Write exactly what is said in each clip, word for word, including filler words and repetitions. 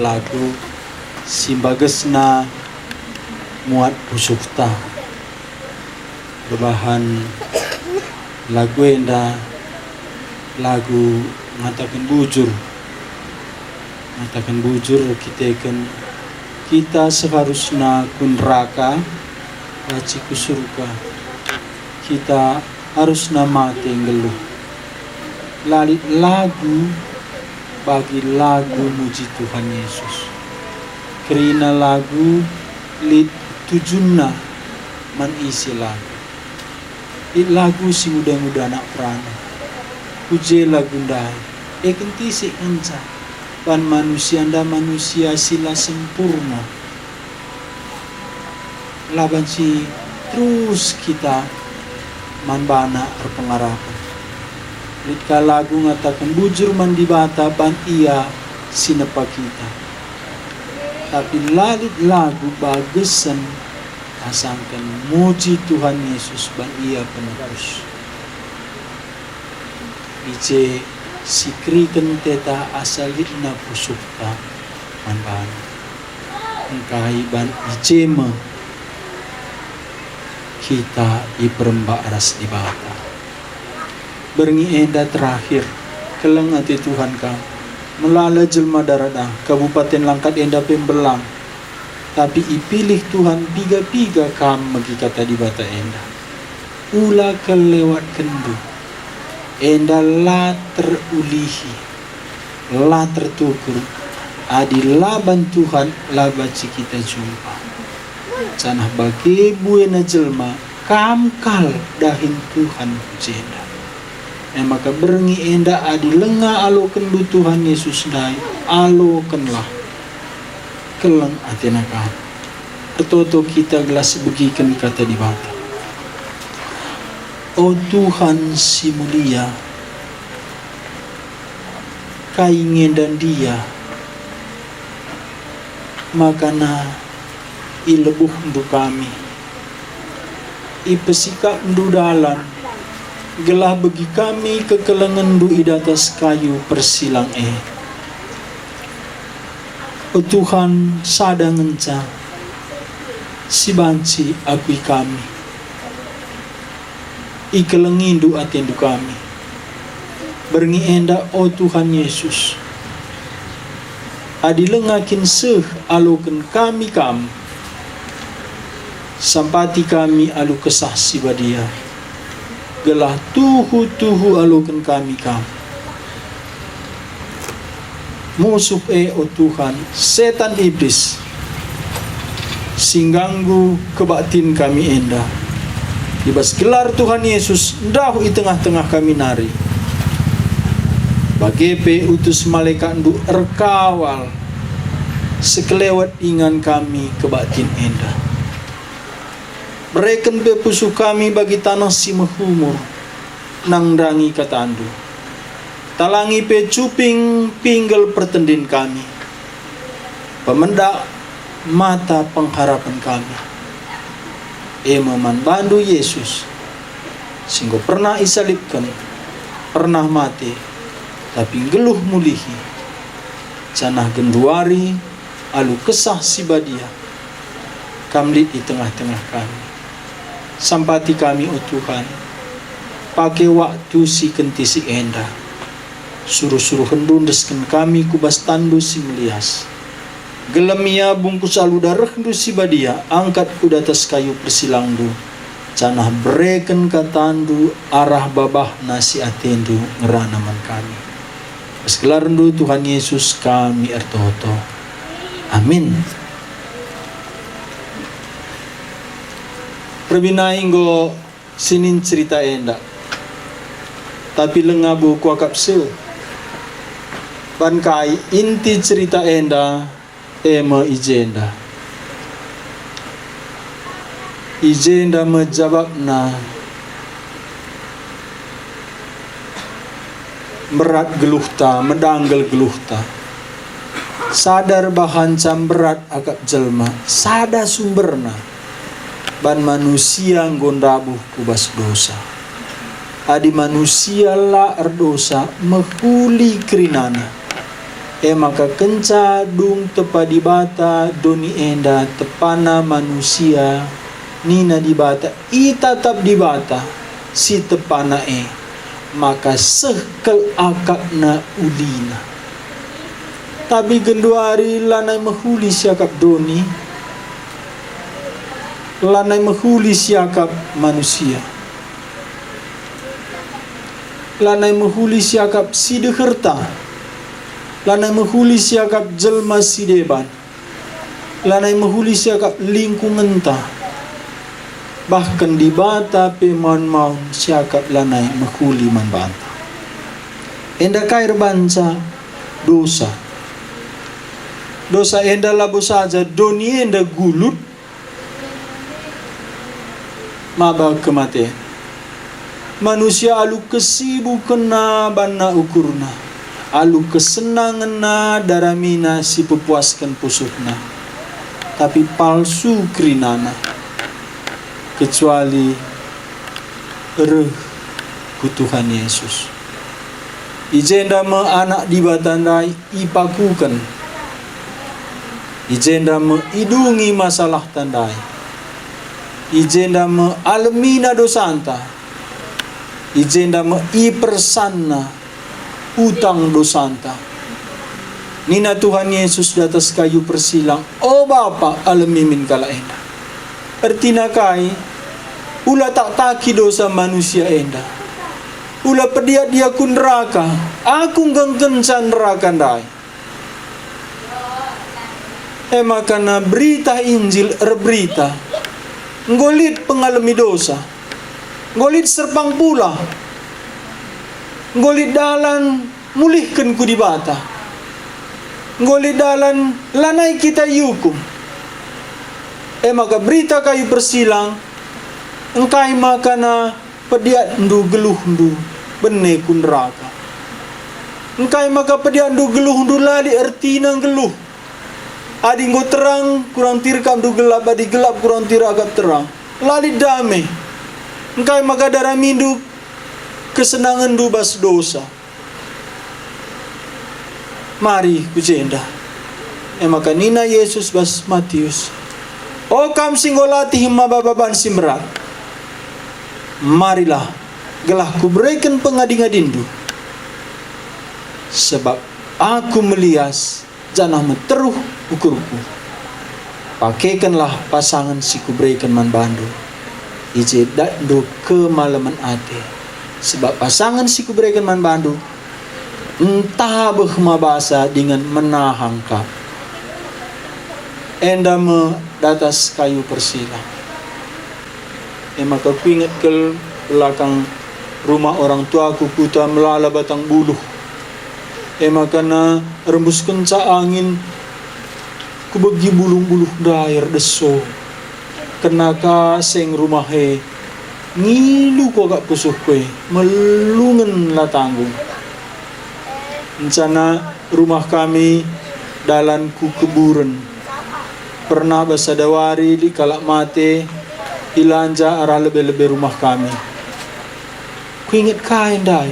lagu si mbagesna muat pusuhta. Perbahan lagu enda lagu ngataken bujur. Ngataken bujur erkiteken kita seharusna ku neraka banci ku surga. Kita harusna mate nggeluh. La lit lagu bagi lagu muji Tuhan Yesus. Kerina lagu lit tujunna man isi lagu. Lit lagu si nguda-nguda anak perana. Ku je lagu ndai, e kentisik ngenca, ban manusia enda manusia si la sempurna. La banci terus kita man bana erpengarapen. Lit ka lagu ngataken bujur man Dibata ban Ia si nepa kita. Tapi la lit lagu bagesen asangken muji Tuhan Yesus ban Ia penebus. I je sikeriken teta asa litna pusuhta man bana. Engkai ban i je me kita iperembak ras Dibata. Berngi enda terakhir, keleng ate Tuhan kam, melala jelma Daradah, Kabupaten Langkat enda pe mbelang. Tapi ipilih Tuhan piga-piga kam megi kata Dibata enda. Ula kelewatkenNdu, enda la terulihi, la tertukur, adi la ban Tuhan la banci kita jumpa. Janah bage buena jelma, kam kal dahin Tuhan ku jenda. E maka berngi enda adi lenga alokenndu Tuhan Yesus ndai, alokenlah. Keleng atena kam. Ertoto kita gelah sibegiken kata Dibata. O Tuhan si mulia, kai nge enda ndia, makana ilebuhndu kami. Ipesikapndu dalan, gelah begi kami kekelengenndu i datas kayu persilang e. O Tuhan, sada ngenca si banci akui kami. Ikelengindu atendu kami. Berngi enda, o Tuhan Yesus, adi lenga kin seh aloken kami Kam, sampati kami alu Kesah Si Badia, gelah tuhu-tuhu aloken kami Kam. Musuh e, o Tuhan, setan Iblis, si ngganggu kebaktin kami enda. I bas gelar Tuhan Yesus, ndauh i tengah-tengah kami nari. Bage pe utus malekatNdu erkawal sekelewet ingan kami kebaktin enda. Bereken pe pusuh kami bagi taneh si mehumur, nandangi kataNdu. Talangi pe cuping pinggel pertendin kami. Pemendak mata pengharapen kami. E me man baNdu, Yesus, si enggo pernah isalibken, pernah mate, tapi nggeluh mulihi, janah genduari alu Kesah Si Badia, Kam lit i tengah-tengah kami. Sampati kami, o Tuhan, pake waktu si kentisik enda. Suruh-suruhenNdu endesken kami ku bas tanNdu si melias. Gelem ia bungkus alu darehndu si badia, angkat ku datas kayu persilangndu, janah bereken katandu arah babahna si atendu ngerana man kami. Bas gelarndu, Tuhan Yesus, kami ertoto. Amin. Perbinai enggo sinin cerita enda. Tapi lenga buku akap seh. Ban kai inti cerita enda, e me i jenda. I jenda me jabapna. Mberat geluhta, medanggel geluhta. Sada erbahanca mberat akap jelma, sada sumberna. Ban manusia enggo ndabuh ku bas dosa. Adi manusia la erdosa, mehuli kerinana. E maka kenca dung tepa Dibata doni enda tepana manusia, nina Dibata, itatap Dibata si tepana e, maka seh kal akapna ulina. Tapi genduari lanai mehuli siakap doni, lanai mehuli siakap manusia. Lanai mehuli siakap si deherta, lanai mehuli siakap jelma si deban, lanai mehuli siakap lingkungenta, bahken Dibata pe maun-maun siakap lanai mehuli man banta. Enda kai erbanca dosa. Dosa enda labo saja doni enda gulut, maba kematen. Manusia alu kesibukenna banna ukurna, alu kesenangenna daramina si pepuasken pusuhna, tapi palsu kerinana, kecuali reh ku Tuhan Yesus. I jenda me Anak Dibata ndai ipakuken. I jenda me idungi masalahta ndai. I jenda me alemina dosanta. I jenda me ipersanna utang dosanta. Nina Tuhan Yesus datas kayu persilang, "O Bapa, alemi min kalak enda." Ertina kai? Ula taktaki dosa manusia enda. Ula pediat ia ku neraka. Aku nggengkenca neraka ndai. E maka na berita Injil erberita, enggo lit pengalemi dosa, enggo lit serpang pula, enggo lit dalan mulihken ku Dibata, enggo lit dalan lanai kita iukum. E maka berita kayu persilang, engkai maka na pediatndu geluhndu bene ku neraka. Engkai maka pediatndu geluhndu la lit ertina nggeluh? Adi enggo terang, kurang tirkapndu gelap, adi gelap, kurang tirkap terang. La lit dame. Engkai maka daramindu kesenangenndu bas dosa? Mari ku jenda. E maka nina Yesus bas Matius, "O kam si enggo latih maba baban si merat, marilah, gelah kubereken pengadi-ngadindu. Sebab Aku melias janah meteruh ukurKu. Pakekenlah pasangen si Kubereken man bandu, i je datndu kemalemen ate, sebab pasangen si Kubereken man bandu ntabeh mabasa dingen menahang kap." Enda me datas kayu persilang. E maka kuinget kal belakang rumah orang tuaku kuta melala batang buluh. E maka na rembuskenca angin, kubegi bulung-buluh ndai erdeso. Kena ka seng rumah e, ngilu kuakap pusuhku e, melungen la tanggung. Encana rumah kami dalan ku keburen. Pernah bas sada wari lit kalak mate ilanja arah lebe-lebe rumah kami. Kuinget kai ndai,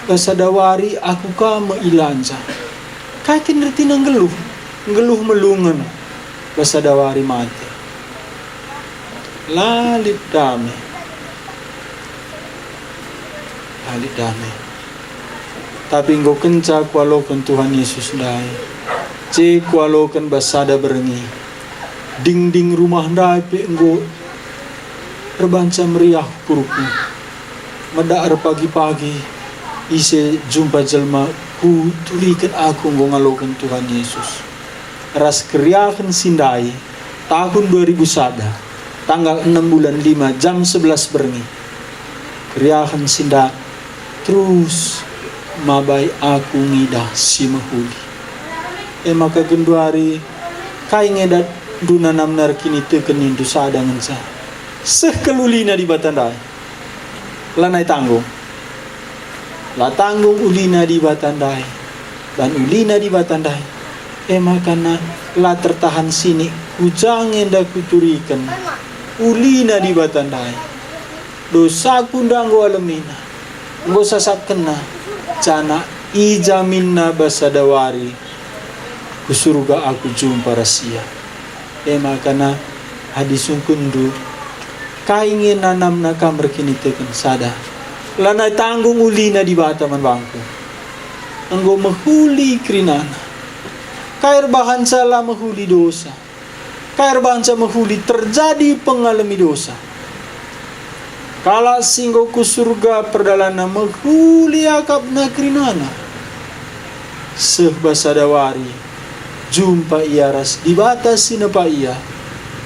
bas sada wari aku ka me ilanja. Kai kin ertina nggeluh? Nggeluh melungen bas sada wari mate. La lit dame. La lit dame. Tapi enggo kenca kualoken Tuhan Yesus ndai, je kualoken bas sada berngi. Dingding rumah ndai pe enggo erbanca meriah ukurku. Medak erpagi-pagi, ise jumpa jelma, kuturiken aku enggo ngaloken Tuhan Yesus. Ras keriahen si ndai, tahun dua ribu sada, tanggal enem bulan lima, jam sebelas berngi. Keriahen si ndai terus mabai aku ngidah si mehuli. E maka genduari, kai nge datndu nanamna erkiniteken nindu sada ngenca? Seh kal ulina Dibata ndai. Lanai tanggung. La tanggung ulina Dibata ndai, ban ulina Dibata ndai. E maka na la tertahan sinik, ku ja nge enda kuturiken ulina Dibata ndai. Dosaku enda enggo alemina, enggo sasapkenna, janah ijaminna bas sada wari ku surga aku jumpa ras ia. E maka na, adi sungkunndu, kai nge nanamna kam erkiniteken sada? Lanai tanggung ulina Dibata man bangku. Enggo mehuli kerinana. Kai erbahanca la mehuli dosa? Kai erbahanca mehuli terjadi pengalemi dosa? Kalak si enggo ku surga perdalanna mehuli akapna kerinana. Seh bas sada wari, jumpa ia ras Dibata si nepa ia,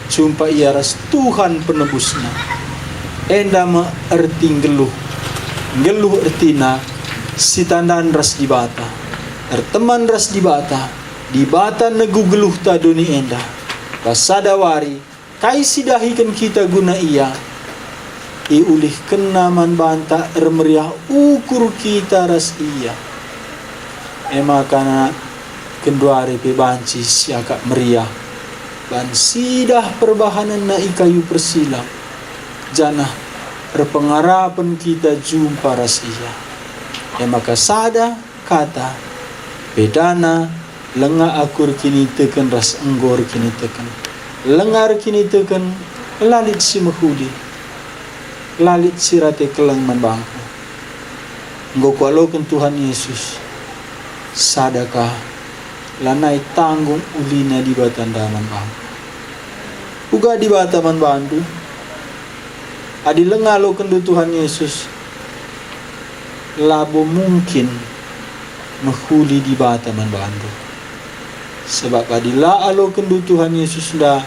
jumpa ia ras Tuhan Penebusna. Enda me erti nggeluh. Nggeluh ertina sitandan ras Dibata, erteman ras Dibata, Dibata negu geluhta doni enda. Bas sada wari, kai si dahiken kita guna Ia? IulihkenNa man banta ermeriah ukur kita ras Ia. E maka genduari pe banci siakap meriah, ban sidah perbahanenNa i kayu persilang, janah erpengarapen kita jumpa ras Ia. E maka sada kata, bedana, lenga aku erkiniteken ras enggo erkiniteken. Lenga erkiniteken, la lit si mehuli, la lit si rate keleng man bangku. Enggo kualoken Tuhan Yesus, sada ka, lanai tanggung ulina Dibata enda man bangku. Uga Dibata man bandu? Adi lenga alokenndu Tuhan Yesus, labo mungkin mehuli Dibata man bandu. Sabap adi la alokenndu Tuhan Yesus enda,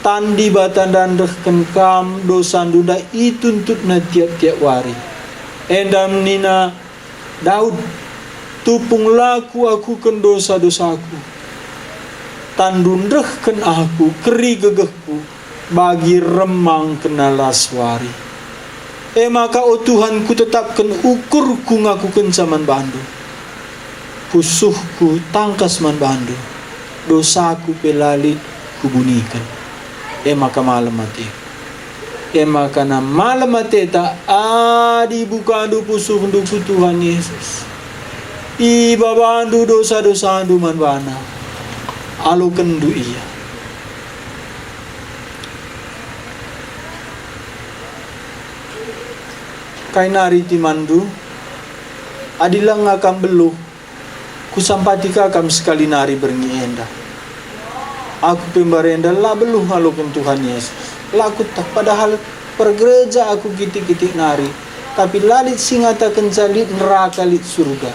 tan Dibata enda ndehken kam dosandu enda ituntutNa tiap-tiap wari. Enda nina Daud, "Tupung la kuakuken dosa-dosaku, tanNdu ndehken aku, keri gegehku, bagi remang kena las wari." E maka, o Tuhan, kutetapken ukurku ngakukenca man bandu. Pusuhku tangkas man bandu, dosaku pe la lit kubuniken. E maka malem ateku. E maka na malem ateta adi ibukandu pusuhndu ku Tuhan Yesus. Ibabandu dosa-dosandu man baNa. Alokenndu Ia. Kai nari timanndu? Adi langa kam beluh, kusampati ka kam sekali nari berngi enda. Aku pe mbarenda la beluh ngaloken Tuhan Yesus. La kueteh, padahal pergereja aku kitik-kitik nari, tapi la lit si ngatakenca lit neraka, lit surga.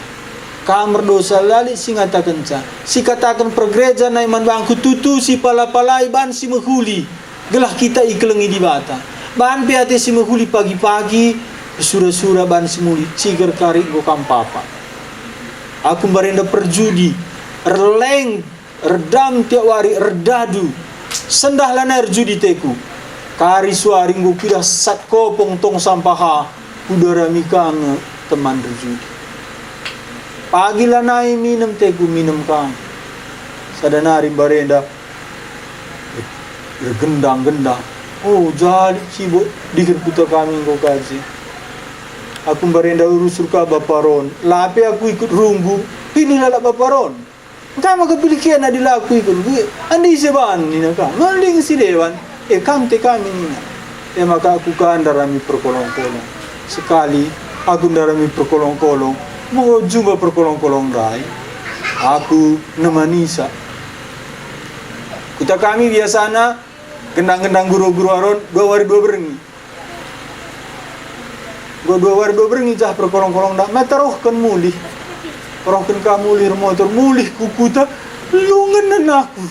Kam erdosa, la lit si ngatakenca. Sikataken pergereja nai man bangku tutu sipala-palai ban si mehuli, gelah kita ikelengi Dibata. Bahan pe ate si mehuli pagi-pagi, ersura-sura ban si mehuli, ciger kari enggo kam papa. Aku mbarenda perjudi, erleng, erdam tiap wari, erdadu, sendah lanai erjudi ateku. Kari suari enggo kuidah sat kopong tong sampaha, kudarami ka nge teman erjudi. Pagi lanai minem ateku, minem kam. Sada nari mbarenda, ergendang-gendang. Oh, jali cibok diher kuta kami enggo kaji. Aku mbarenda rusur ka bapa Ron. La pe aku ikut runggu, pilih lalap bapa Ron. Engkai maka pilih kian adi la aku ikut? Andi se ban, nina ka. Maling si dewan. E kam te kami, nina. E maka aku ka ndarami perkolong-kolong. Sekali aku ndarami perkolong-kolong, enggo jumpa perkolong-kolong ndai, aku nemanisa. Kuta kami biasana gendang-gendang guru-guru Aron dua wari dua berngi. Enggo dua wari dua berngi jah perkolong-kolong ndai, maka rohken mulih. Rohken ka mulih ermotor, mulih ku kuta, lungenen aku.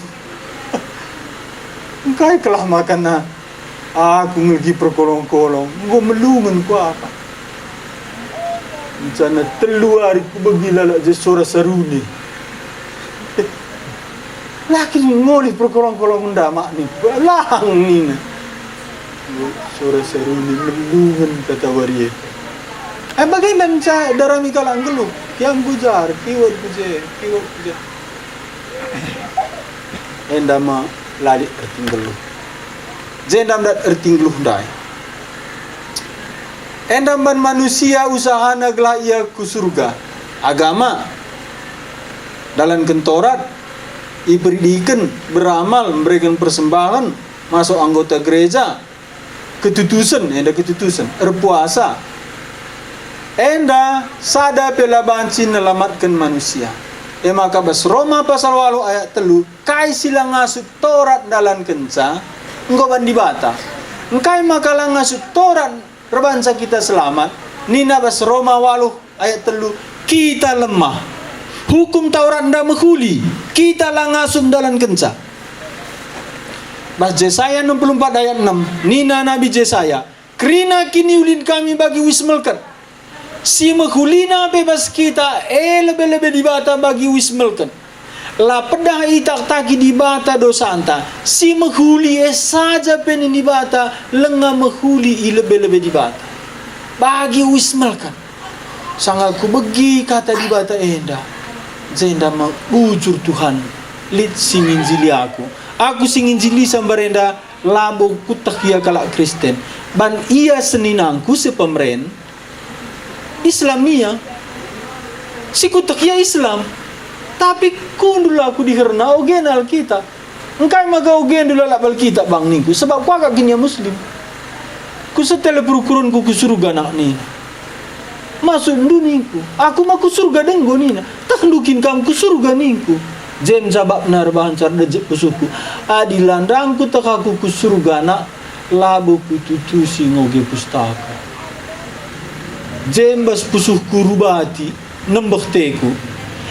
Engkai kelah makana aku ngelegi perkolong-kolong, enggo melungen kuakap. Encana telu wari kubegi lalap je sora saruni. La kin ngolih perkolong-kolong enda mak ni, lang nina. Sora saruni melungen kata wari e. Eh, bage man ca darami kalak nggeluh, kiam ku jar, kiwet ku je, kiwet ku je. Enda me la lit erti nggeluh. Jenda me dat erti nggeluh ndai. Enda man manusia usahana gelah ia ku surga. Agama, dalanken Torat, iperidiken, beramal, mereken persembahen, masuk anggota gereja, ketutusen, enda ketutusen, erpuasa. Enda sada pe la banci nelamatken manusia. E maka bas Roma pasal waluh ayat telu, kai si la ngasup Torat ndalankenca, enggo ban Dibata. Engkai maka la ngasup Torat erbanca kita selamat? Nina bas Roma waluh ayat telu, kita lemah. Hukum Taurat enda mehuli, kita la ngasup ndalankenca. Bas Jesaya enam puluh empat ayat enam, nina Nabi Jesaya, "Kerina kiniulin kami bagi uis melket. Si mehulina pe bas kita, e lebe-lebe Dibata bagi uis melket. La pedah itaktaki Dibata dosanta, si mehuli e saja pe nin Dibata, langa mehuli i lebe-lebe Dibata. Bagi uis melket." Sanga kubegi kata Dibata enda, jenda me bujur Tuhan, lit si nginjili aku. Aku si nginjili sambar enda labo kueteh ia kalak Kristen. Ban ia seninangku sepemeren, Islam ia. Si kueteh ia Islam. Tapi kundul aku diherna, ogen Alkitab. Engkai maka ogendu lalap Alkitab bang ningku, sebab kuakap kin ia Muslim. Kusetel perukurenku ku surga nak nina. Masukndu ningku, aku ma ku surga denggo nina. Tehndu kin kam ku surga ningku. Jem jabapna erbahan cara dejek pusuhku. Adi la ndang kueteh aku ku surga nak, labo kututusi ngoge pustaka. Jem bas pusuhku rubati, nembeh teku.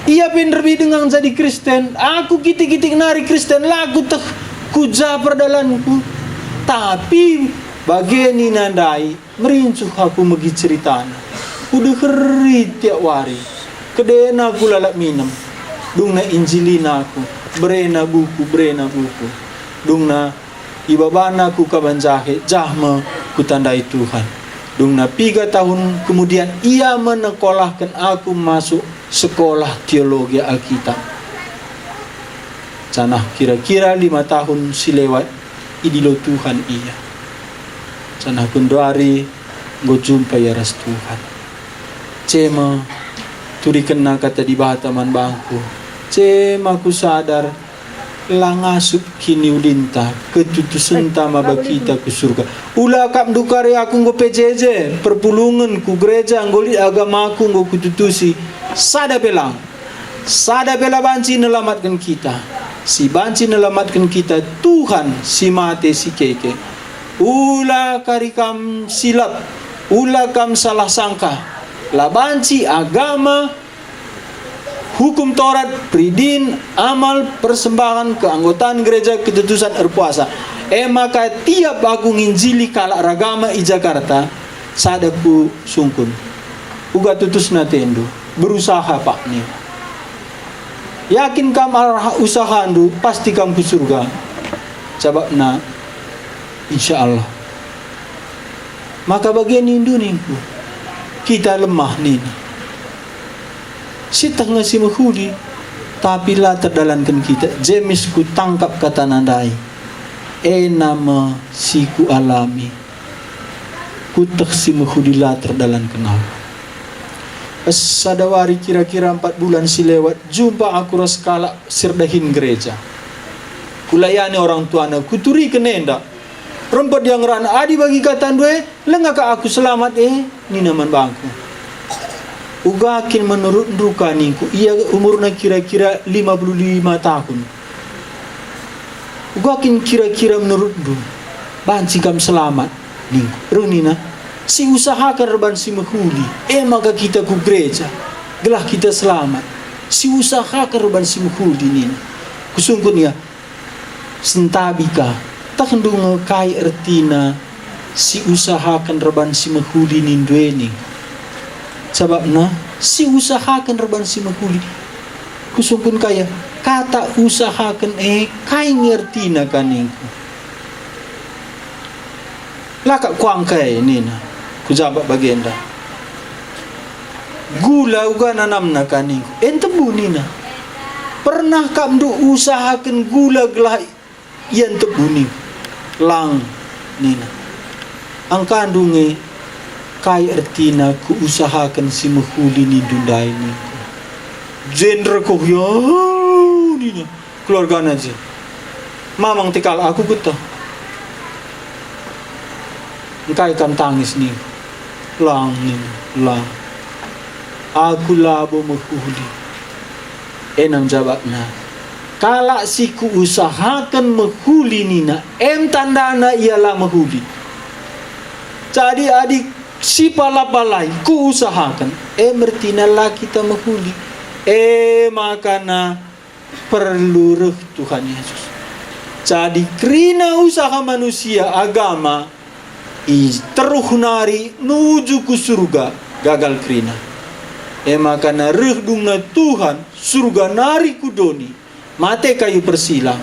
Ia pe nderbi denga jadi Kristen, aku kitik-kitik nari Kristen, la kueteh ku ja perdalanenku. Tapi bage nina ndai, merincuh aku megi ceritana. Kudeheri tiap wari. Kedena aku lalap minem. Dungna injilina aku, berena buku, berena buku. Dungna ibabana ku kaban jahe, jah me kutandai Tuhan. Dungna piga tahun kemudian, ia me nekolahken aku masuk sekolah teologi Alkitab. Janah kira-kira lima tahun si lewat, idilo Tuhan ia. Janah genduari enggo jumpa ia ras Tuhan. Cema turikenna kata Dibata man bangku. Cema kusadar la ngasup kiniulinta, ketutusenta maba kita ku surga. Ula kap ndukari aku enggo P J J, perpulungen ku gereja enggo lit agamaku enggo kututusi, sada pe lang. Sada pe la banci nelamatken kita. Si banci nelamatken kita Tuhan si mate si keke. Ula kari kam silap, ula kam salah sangka. La banci agama, hukum Taurat, peridin, amal, persembahan, keanggotan gereja, ketutusan, erpuasa. E maka tiap aku nginjili kalak ragama i Jakarta, sada kusungkun. Uga tutusna atendu, berusaha pak nia. Yakin kam arah usahandu, pasti kam ku surga. Jabapna, insya Allah. Maka bage nindu ningku, kita lemah nina. Sieteh nge si mehuli, tapi la terdalanken kita. Jemis kutangkap katana ndai. Ena me si kualami. Kueteh si mehuli la terdalanken aku. Sada wari kira-kira empat bulan si lewat, jumpa aku ras kalak si erdahin gereja. Kulayani orang tuana, kuturiken enda. Rempet ia ngerana, "Adi bagi katandu e, langa ka aku selamat e?" nina man bangku. "Uga kin menurutndu ka," ningku, "ia umurna kira-kira lima puluh lima tahun. Uga kin kira-kira menurutndu banci kam selamat?" ningku. Reh nina, "Siusahaken erban si mehuli, e maka kita ku gereja, gelah kita selamat. Siusahaken erban si mehuli," nina. Kusungkun ia, "Sentabi ka, tehndu nge kai ertina siusahaken erban si mehuli nindu e?" ningku. Sabapna, siusahaken erban si mehuli. Kusungkun ka ia, kata usahaken e kai nge ertina ka ningku. "La kap kuangkai," nina. Kujabap bagenda. "Gula uga nanamna ka ningku." "E ntebu," nina. "Pernah kap ndu usahaken gula gelah ia ntebu ningku?" "Lang," nina. "Angkandu nge kai ertina kuusahaken si mehuli nindu ndai ningku." Jenderkuh ia nina. keluargana je. Mamang tekal aku kuta. Engkai kam tangis ni? Lang ni, lang. Aku labo mehuli. Enam jabapna. Kalak si kuusahaken mehuli nina, em tandana ia la mehuli. Jadi adi sipala-palai kuusahaken, em ertina la kita mehuli. E makana perlu reh Tuhan Yesus. Jadi kerina usaha manusia agama i teruh nari nuju ku surga gagal kerina. E makana reh dungna Tuhan surga nari ku doni, mate kayu persilang,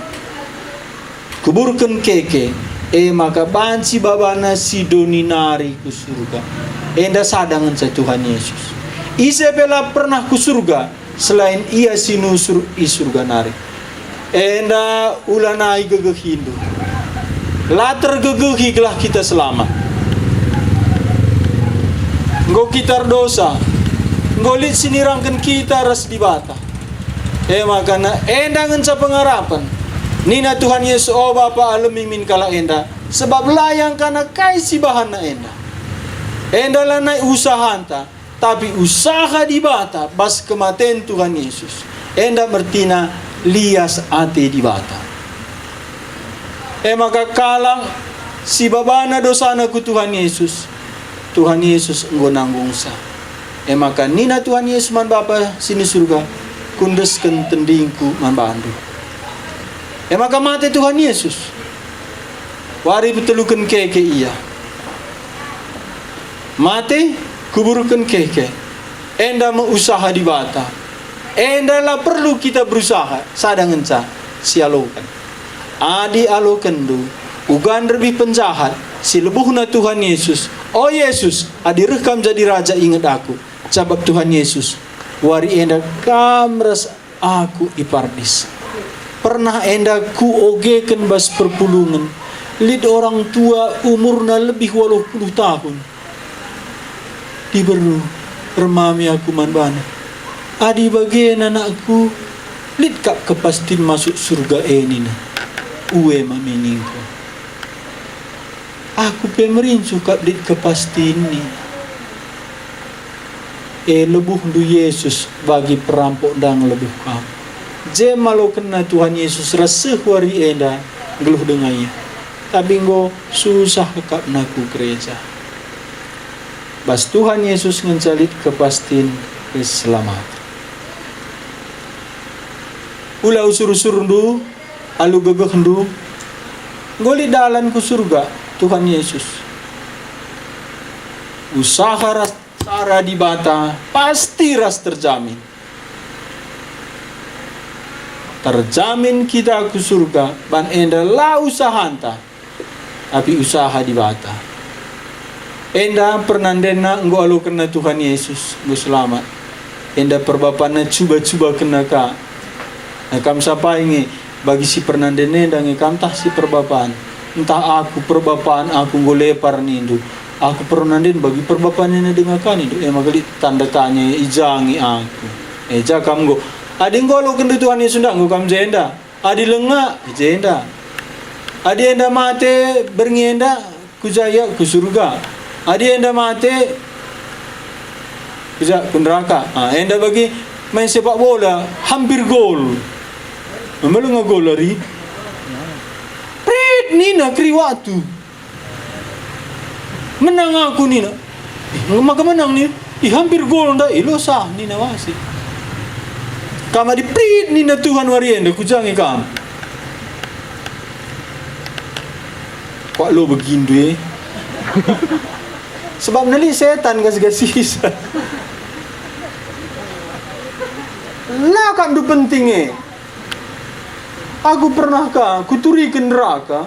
kuburken keke, e maka banci babana si doni nari ku surga. Enda sada ngenca Tuhan Yesus. Ise pe la pernah ku surga, selain Ia si nusur i surga nari. Enda ulanai gegehindu. La tergegehi gelah kita selamat. Enggo kita erdosa, enggo lit si nirangken kita ras Dibata. E makana enda ngenca pengarapen. Nina Tuhan Yesus, "O Bapa, alemi min kalak enda, sebab la iangkana kai si bahanna enda." Enda lanai usahanta, tapi usaha Dibata bas kematen Tuhan Yesus, enda mertina lias ate Dibata. E maka kalak si babana dosana ku Tuhan Yesus, Tuhan Yesus enggo nanggungsa. E maka nina Tuhan Yesus man Bapa si ni Surga, "Kuendesken tendingku man bandu." E maka mate Tuhan Yesus. Wari peteluken keke Ia. Mate, kuburken keke. Enda me usaha Dibata. Enda la perlu kita berusaha, sada ngenca si aloken. Adi alokenndu, uga nderbih penjahat, si lebuhna Tuhan Yesus, "O Yesus, adi reh Kam jadi Raja, inget aku." Sabap Tuhan Yesus, wari enda Kam ras aku i Pardis. Pernah enda kuogeken bas perpulungen, lit orang tua umurna lebih waluh puluh tahun. Diberu, ermami aku man bana, "Adi bage, anakku, lit kap kepastin masuk surga e," nina. "Ue, Mami," ningku. "Aku pe merincuh kap lit kepastin," nina. E, lebuhndu Yesus bagi perampok ndang lebuh kam. Jema lokenna Tuhan Yesus ras seh wari enda nggeluh denga Ia. Tapi enggo susah kap naku gereja. Bas Tuhan Yesus ngenca lit kepastin ras selamat. Ula usur-usurndu alu gegehndu, enggo lit dalan ku surga Tuhan Yesus. Usaha ras cara Dibata pasti ras terjamin. Terjamin kita ku surga, ban enda la usahanta, tapi usaha Dibata. Enda pernandenna enggo alokenna Tuhan Yesus, enggo selamat. Enda perbapanna cuba-cubakenna ka. Nah, kam sapai nge, bagi si pernanden enda nge kam ntah si perbapan. Ntah aku perbapan, aku enggo lepar nindu. Aku pernanden bagi perbapan enda denga ka nindu. E maka lit tanda tanya, i ja nge aku. E ja kam enggo. Adi enggo alokenndu Tuhan Yesus, ndak enggo kam jenda. Adi langa, i jenda. Adi enda mate, berngi enda, ku ja ia? Ku surga. Adi enda mate, ku ja? Ku neraka. Ah, enda bagi main sepak bola, hampir gol. Melu nge gol ari. Prit nina keri waktu. "Menang aku," nina. "Eh, maka menang," nina. "Ih, hampir gol nda, eh, lo sah," nina wasit. "Kam adi prit," nina Tuhan wari enda, "ku ja nge kam." Kuak lo begindu, eh. Sebab neli setan gas-gasisa. La kam ndu penting, eh. Aku pernah ka kuturiken neraka.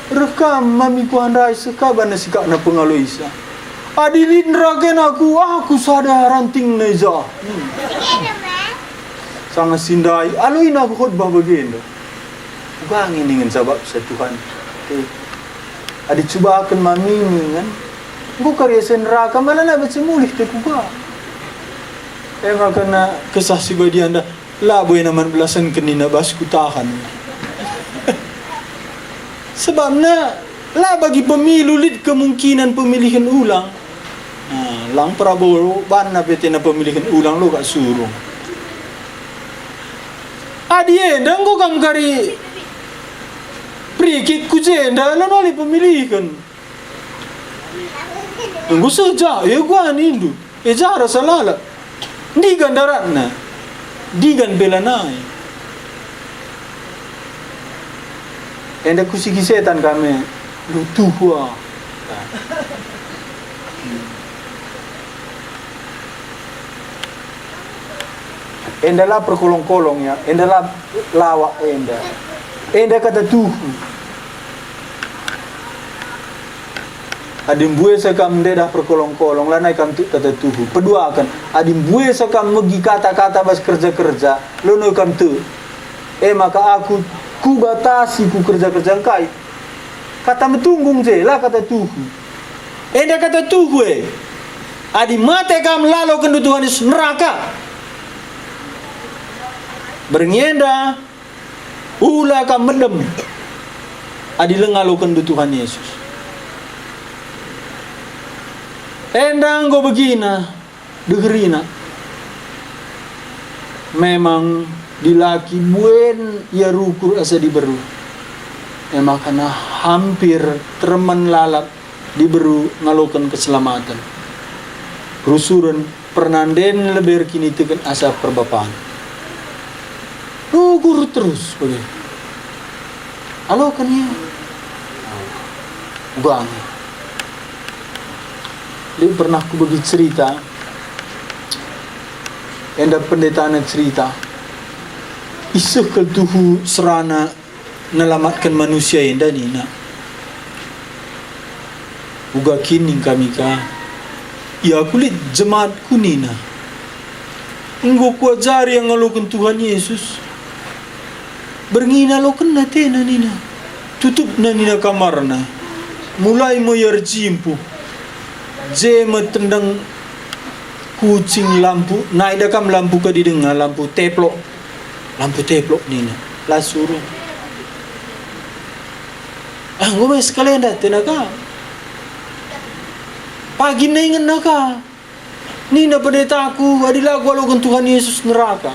Reh kam mami kuandai seh ka bana sikapna pengaloisa. Adi lit neraken aku, aku sada rantingna i ja. Hmm. Sanga si ndai, aloina aku khotbah bagenda. Uga nge ningen sabapsa Tuhan. Eh, adi cubaken mami ningen, enggo kari asa neraka, malah la banci mulih te kuga. E maka na Kesah Si Badia enda, La buena man belasenken nina bas kutahan. Sebabna la bagi pemilu lit kemungkinan pemilihen ulang. Nah, lang Prabowo banna pe tena pemilihen ulang lo kak suruh. Adi enda enggo kam kari perikit ku jenda la nali pemilihen. Enggo seh ja, e gua nindu. E ja rasa lalap. Ndigan daratna. Ndigan pe lanai. Enda kusigi setan kami. Lutuh wa. Enda la perkolong-kolong ya, enda la lawak enda. Enda kata tuhu. Adi mbuesa kam ndedah perkolong-kolong, lanai kam tek kata tuhu. Peduaken, adi mbuesa kam megi kata-kata bas kerja-kerja, lanai kam tek. E maka aku kubatasi ku kerja-kerja engkai. Kata metunggung je, la kata tuhu. Enda kata tuhu e. Adi mate kam, lalokenndu Tuhan Yesus neraka. Berngi enda, ula kam medem adi leng ngalokenndu Tuhan Yesus. Enda enggo begina, deherina. Memang dilaki buen ia rukur asa diberu. E maka hampir teremen lalap diberu ngaloken keselamaten. Rusuren pernanden lebe erkiniteken asa perbapan. Rukur terus bage. Aloken ia. Uga nge. Lit pernah kubegi cerita, enda pendetana cerita, iseh kal tuhu serana nelamatken manusia enda nina, "Uga kin ning kami ka? Ia aku lit jemaatku," nina. "Enggo kuajari ngaloken Tuhan Yesus." Berngi nalokenna atena nina. Tutupna nina kamarna. Mulai me ia erjimpuh. Je me tendang kucing lampu, nai da kam lampu kadi denga, lampu teplok. Lampu teplok nina. La suruh. Ah, enggo me sekalenda atena ka. Pagi nai ngena ka. Nina pendetaku, "Adi la kualoken Tuhan Yesus neraka."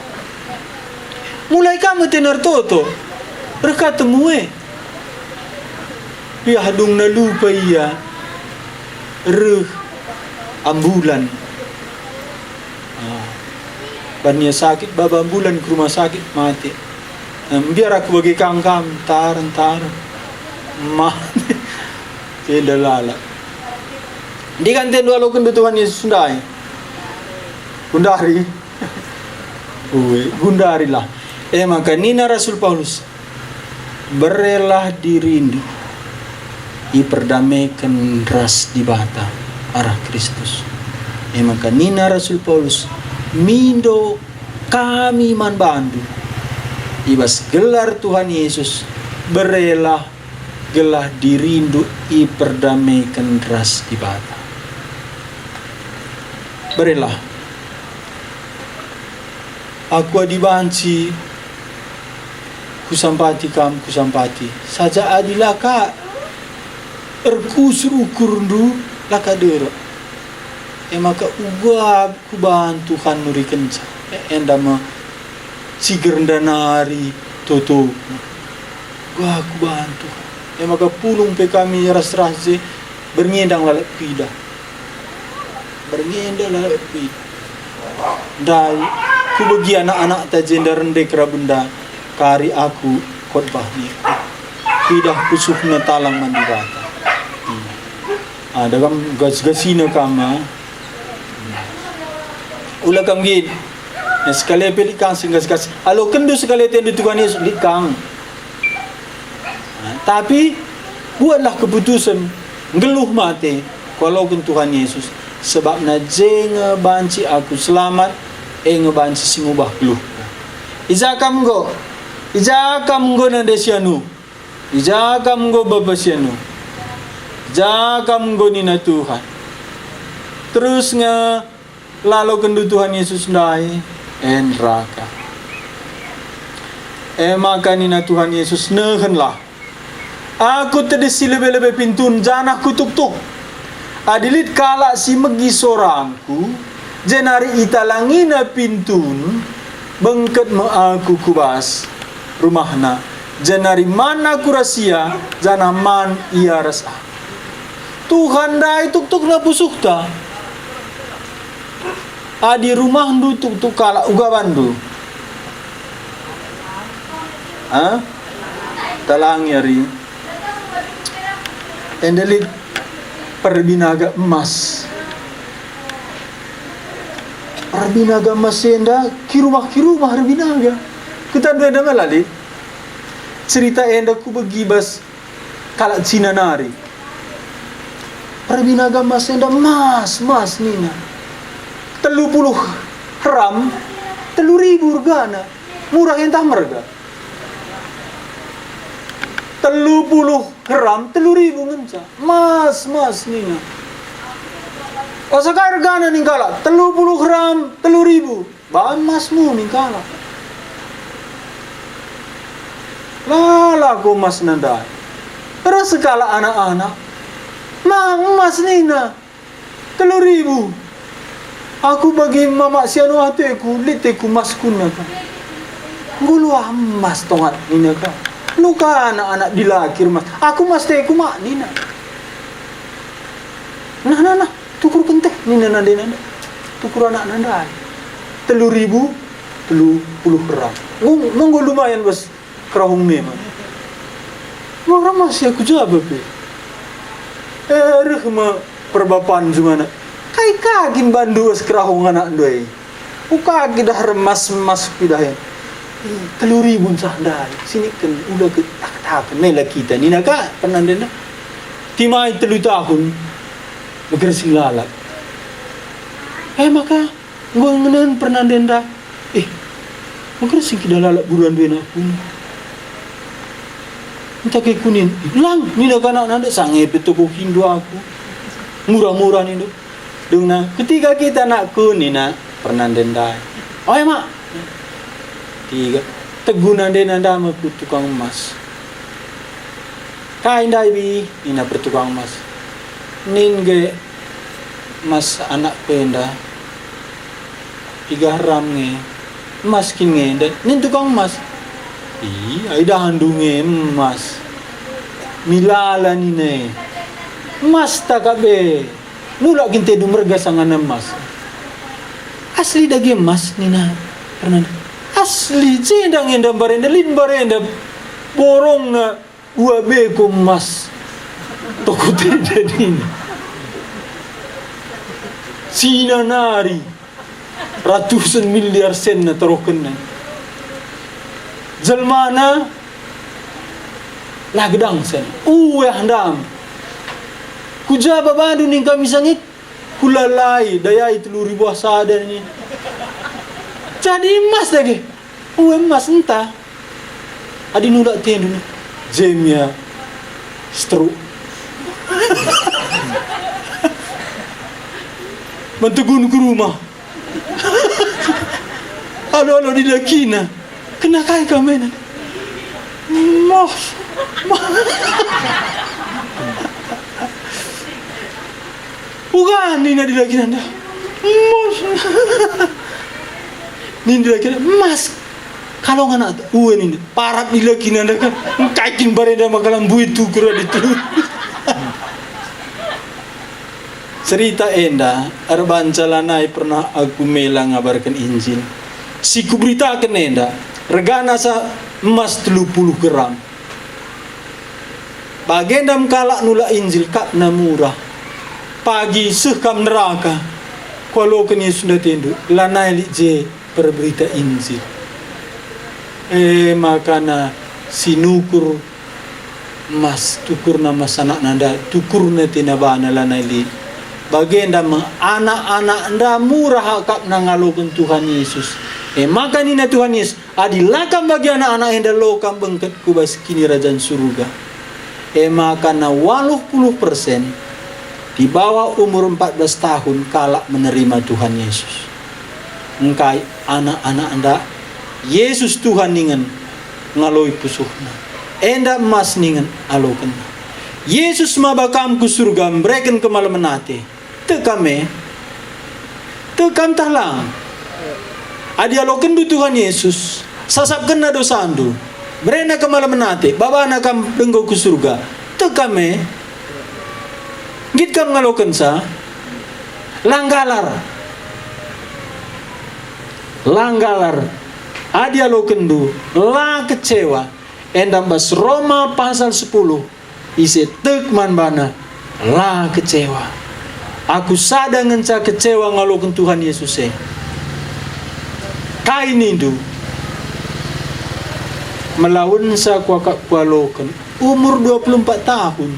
Mulai ka me atena ertoto, reh ka temu e. Piah dungna lupa ia, reh ambulan. Ah, ban ia sakit, baba ambulan ku rumah sakit, mate. Nah, mbiar aku bage kangkam, ntar, ntar. Mate. Jenda lalap. Ndi kan atendu alokenndu Tuhan Yesus ndai? Gundari. Ue, gundarilah. E maka nina Rasul Paulus, "Berelah dirindu iperdameken ras Dibata arah Kristus." E maka nina Rasul Paulus, "Mindo kami man bandu i bas gelar Tuhan Yesus, berelah gelah dirindu iperdameken ras Dibata." Berelah. Aku adi banci kusampati kam, kusampati. Saja adi la ka erkusur ukurndu, la ka derek. E maka uga kubahan Tuhan nurikenca. E-, enda me ciger ndanari toto. Uga kubahan Tuhan. E maka pulung pe kami ras-ras je, berngi enda lalap kuidah. Berngi enda lalap kuidah. Ndai, kubegi anak-anakta jenda rende kerabenda, kari aku khotbah ni. Kuidah pusuhna talang man Dibata. Hmm. Ah, dagam gas-gasina kam, ah. Ula kam gin. Nah, sekali pe lit kang si gas-gas. Alokenndu sekali atendu Tuhan Yesus, lit kang. Nah, tapi buatlah keputusen nggeluh mate kualoken Tuhan Yesus, sebabna je nge banci aku selamat, e nge banci si ngubah geluhku. I ja kam enggo, i ja kam enggo nande si anu, i ja kam enggo baba si anu, i ja kam enggo nina Tuhan. Terus nge lalokenndu Tuhan Yesus ndai, e neraka. E maka nina Tuhan Yesus, "Nehenlah! Aku tedis i lebe-lebe pintun janah kutuktuk. Adi lit kalak si megi sorangKu, jenari italangina pintun, bengket me Aku ku bas rumahna, jenari man Aku ras ia, janah man ia ras Aku." Tuhan ndai tuktukna pusuhta. Adi rumahndu tuktuk kalak, uga banndu. Ha? Talangi ari. Enda lit perbinaga emas. Perbinaga emas enda kirumah-kirumah erbinaga. Kutandu enda me la lit. Cerita enda kubegi bas kalak Cina nari. Perbinaga emas enda, "Mas, mas," nina. "Telu puluh gram, telu ribu regana. Murah ntah merga?" Telu puluh gram, telu ribu ngenca. "Mas, mas," nina. "Osa kai regana?" ning kalak. "Telu puluh gram, telu ribu." "Bahan emasmu," ning kalak. "La, la ku emasna ndai." Ras sekalak anak-anak. "Mang emas," nina. "Telu ribu. Aku bagi mamak si anu ateku, lit teku emasku," nina ka. "Enggo luah emas tongat," nina ka. "Nuka anak-anak dilaki emas. Aku emas teku mak," nina. "Nah, nah, nah, tukurken teh," nina nande-nande. Tukur anakna ndai. Telu ribu, telu puluh gram. Enggo, enggo lumayan bas kerahung memang. Wah, ram masih aku jaba pe. Eh, reh me perbapan jumana. "Kai ka kin bandu ras kerahung anakndu e? Uka kin dah remas-mas kuidah e?" "Ih, telu ribu ncah ndai. Siniken ula ke tak-tak mela kita," nina ka pernah ndenda. Timai telu tahun, megersing lalap. Eh, maka Enggo ngenen pernah ndenda, "Eh, megersing kita lalap buran dua nakun. Ntah ke kunin, lang," nina kanak nanda, "Sange pe toko kindo aku. Murah-murah nindo." Dungna, "Ketiga kita nakku," nina pernah ndenda. "Oe, mak." Tiga. Teguna ndenda me ku tukang emas. "Kai ndai, Bi?" nina pertukang emas. "Nin nge emas anak enda, piga gram nge, emas kin nge enda?" nin tukang emas. "Ih, ai dahndu nge emas. Milala nina e. Emas takap e. Mulak kin tendu merga sangana emas?" "Asli dage emas," nina Fernanda. "Asli, jenda nge enda mbarenda, lit mbarenda borongna." Ua beko emas toko tenda nina. Cina nari ratusen miliar senna tarohkenna. Jelmana la gedang sen. Ueh ndam. Ku ja bandu ning kami sangit? Kulalai, dayai telu ribu sada nina. Jadi emas dage. Ue emas ntah. Adi nulak tendu nih, jemia stroke. Mentegun ku rumah. Alo-alo dilakina. Kena kai kau menen? Mos. Uga nina dilakina nda. Mos. Nina dilakina, "Mas, kalau ngana ue nina, parat dilakina nda kan, engkai kin barenda maka lambui tukur adi tu." Cerita enda erbanca lanai pernah aku mela ngabarken Injil. Si kuberitaken enda, regana sa emas telu puluh gram. Bagenda me kalak nulak Injil, kapna murah. Pagi seh kam neraka, kualoken Yesus ndatendu, lanai lit je perberita Injil. E makana si nukur emas, tukurna emas anakna nda, tukurna tina bana lanai lit. Bagenda me anak-anak nda murah akapna ngaloken Tuhan Yesus. E maka nina Tuhan Yesus, "Adi la kam bagi anak-anak enda, lo kam bengket ku bas Kinirajan Surga." E maka na waluh puluh persen di bawah umur empat belas tahun kalak menerima Tuhan Yesus. Engkai anak-anak enda? Yesus Tuhan ningen. ngaloi pusuhna. Enda emas ningen alokenna. Yesus maba kam ku surga, mbereken kemalemen ate. Tek kam e? Tek kam tah lang? Adi alokenndu Tuhan Yesus, sasapkenna dosandu, berena kemalemen ate, babana kam denggo ku surga. Tek kam e? Nggit kam ngalokenca? La nggalar. La nggalar. Adi alokenndu, la kecewa. Enda bas Roma pasal sepuluh, ise tek man bana, la kecewa. Aku sada ngenca kecewa ngaloken Tuhan Yesus e. Kai nindu? Melawensa kuakap kualoken, umur dua puluh empat tahun,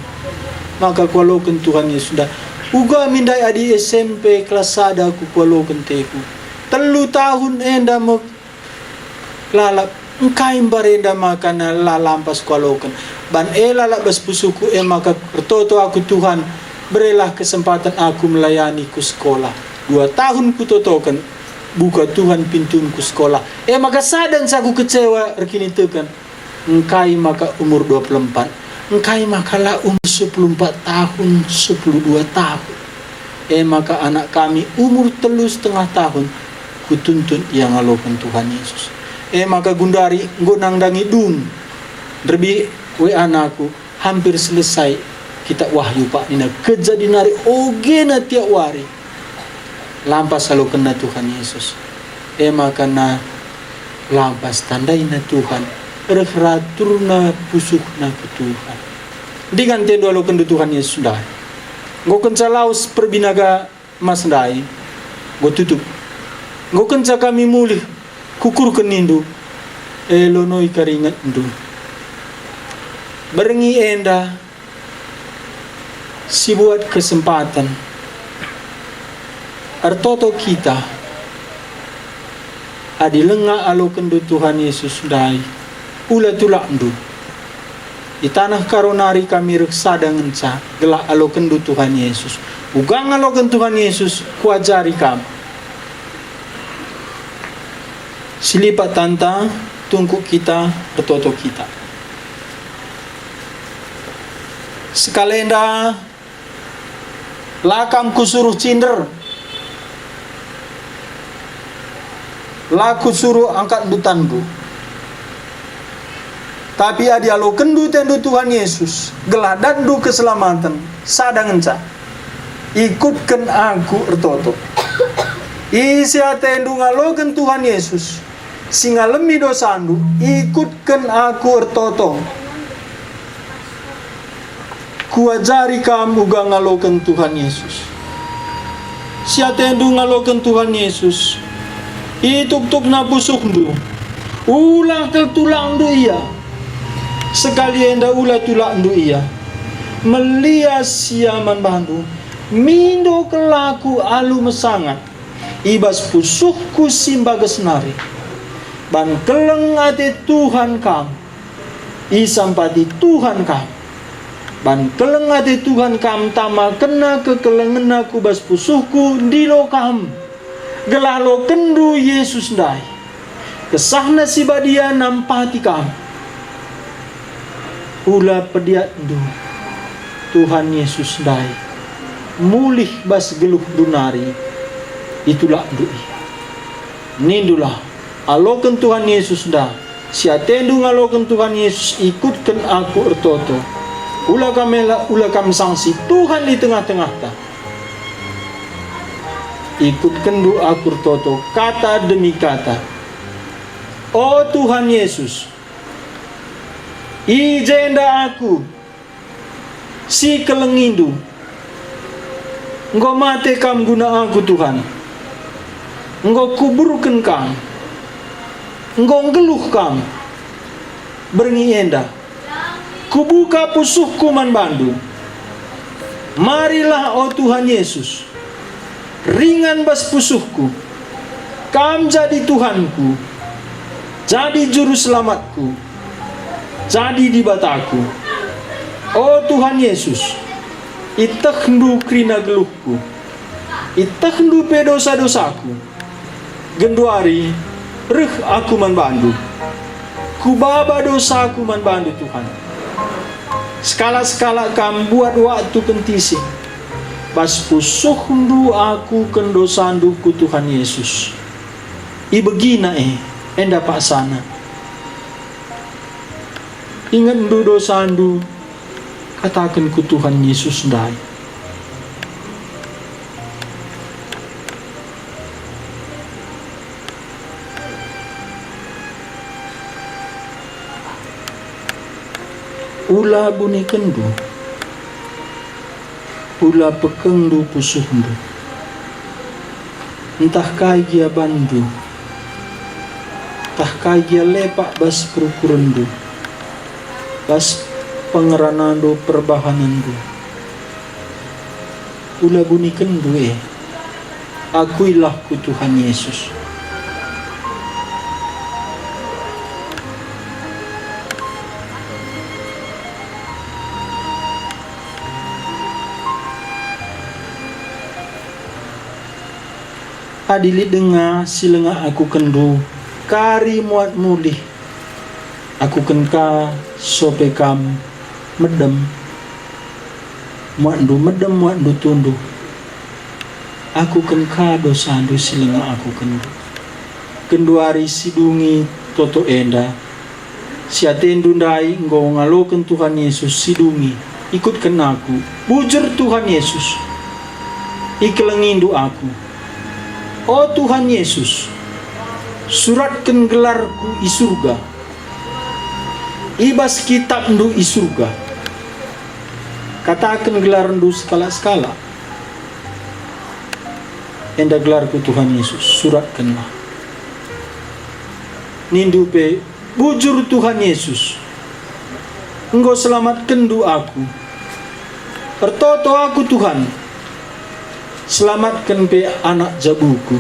maka kualoken Tuhan Yesus ndai. Uga min ndai adi S M P kelas sada aku kualoken teku. Telu tahun enda me lalap, engkai mbarenda maka na la lampas kualoken. Ban e lalap bas pusuhku, e maka ertoto aku, Tuhan, berelah kesempaten aku melayani ku sekolah. Dua tahun kutotoken, buka Tuhan pintun ku sekolah. E maka sada ngenca aku kecewa erkiniteken. Engkai maka umur dua puluh empat? Engkai maka la umur sepuluh empat tahun, sepuluh dua tahun? E maka anak kami umur telu setengah tahun, kutuntun ia ngaloken Tuhan Yesus. E maka gundari enggo nandangi dung, nderbi W A naku, hampir selesai kitab Wahyu, Pak, nina, kejadi nari ogena tiap wari. Lampas alokenna Tuhan Yesus. E maka na lampas tandaina Tuhan, reh raturna pusuhna ku Tuhan. Ndingan atendu alokenndu Tuhan Yesus ndai. Enggo kenca lawes perbinaga emas ndai, enggo tutup. Enggo kenca kami mulih, kukurken nindu, e lonoi kari ingetndu. Berngi enda, sibuat kesempaten ertoto kita. Adi langa alokenndu Tuhan Yesus ndai, ula tulakndu. I taneh Karo nari kami reh sada ngenca gelah alokenndu Tuhan Yesus. Uga ngaloken Tuhan Yesus, kuajari kam. Silipat tanta, tungkuk kita, ertoto kita. Sekalenda, la kam kusuruh cinder, la kusuruh angkatndu tanndu. Tapi adi alokenndu atendu Tuhan Yesus, gelah datndu keselamaten, sada ngenca, ikutken aku ertoto. Ise atendu ngaloken Tuhan Yesus, si ngalemi dosandu, ikutken aku ertoto. Kuajari kam uga ngaloken Tuhan Yesus. Si atendu ngaloken Tuhan Yesus, ituktukna pusuhndu. Ula kal tulakndu ia. Sekali enda ula tulakndu ia. Melias ia man bandu. Mindo kal aku alu mesangat i bas pusuhku si mbages nari. Ban keleng ate Tuhan kam, isampati Tuhan kam. Ban keleng ate Tuhan kam tamakenna kekelengenna ku bas pusuhku ndilo kam, gelah lokenndu Yesus ndai. KesahNa si Badia nampati kam. Ula pediatndu Tuhan Yesus ndai, mulih bas geluhndu nari, itulakndu ia. Nindulah, aloken Tuhan Yesus enda, si atendu ngaloken Tuhan Yesus, ikutken aku ertoto. Ula kam ela, ula kam sangsi Tuhan i tengah-tengahta. Ikutkenndu aku ertoto kata demi kata. O Tuhan Yesus, i jenda aku si kelengindu. Enggo mate kam guna aku, Tuhan. Enggo kuburken kam. Enggo nggeluh kam. Berngi enda, kubuka pusuhku man bandu. Marilah, o Tuhan Yesus, ringan bas pusuhku. Kam jadi Tuhanku, jadi Juru Selamatku, jadi Dibataku. O Tuhan Yesus, itehndu kerina geluhku, itehndu pe dosa-dosaku. Genduari reh aku man bandu. Kubaba dosaku man baNdu, Tuhan. Sekalak-sekalak Kam buat waktu pentising. Bas pusuhNdu akuken dosandu ku Tuhan Yesus. IbegiNa e, enda paksana. IngetNdu dosandu, kataken ku Tuhan Yesus ndai. Ula bunikenndu, ula pekengndu pusuhndu, ntah kai gia banndu, ntah kai gia lepak bas perukurenndu, bas pengeranandu, perbahanenndu. Ula bunikenndu e. Akuilah ku Tuhan Yesus. Adi lit denga si langa akukenndu, kari muat mulih. Akuken ka sope kam medem, muatndu medem, muatndu tunduh. Akuken ka dosandu si langa akukenndu. Genduari sidungi toto enda, si atendu ndai enggo ngaloken Tuhan Yesus sidungi, ikutken aku. Bujur Tuhan Yesus, ikelengindu aku. O Tuhan Yesus, suratken gelarku i Surga, i bas kitabNdu i Surga. Kataken gelarNdu sekalak-sekalak. Enda gelarku Tuhan Yesus, suratkenlah. Nindu pe, bujur Tuhan Yesus, enggo selamatkenNdu aku. Ertoto aku Tuhan, selamatken pe anak jabuku.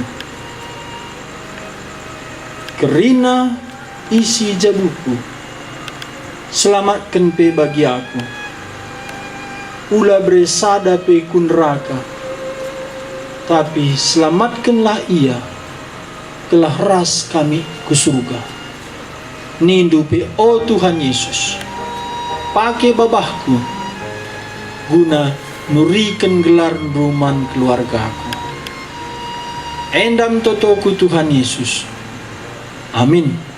Kerina isi jabuku, selamatken pe bagi aku. Ula bere sada pe ku neraka, tapi selamatkenlah ia, gelah ras kami ku Surga. Nindu pe, o Tuhan Yesus, pake babahku guna nuriken gelarNdu man keluargaku. Enda me totoku Tuhan Yesus. Amin.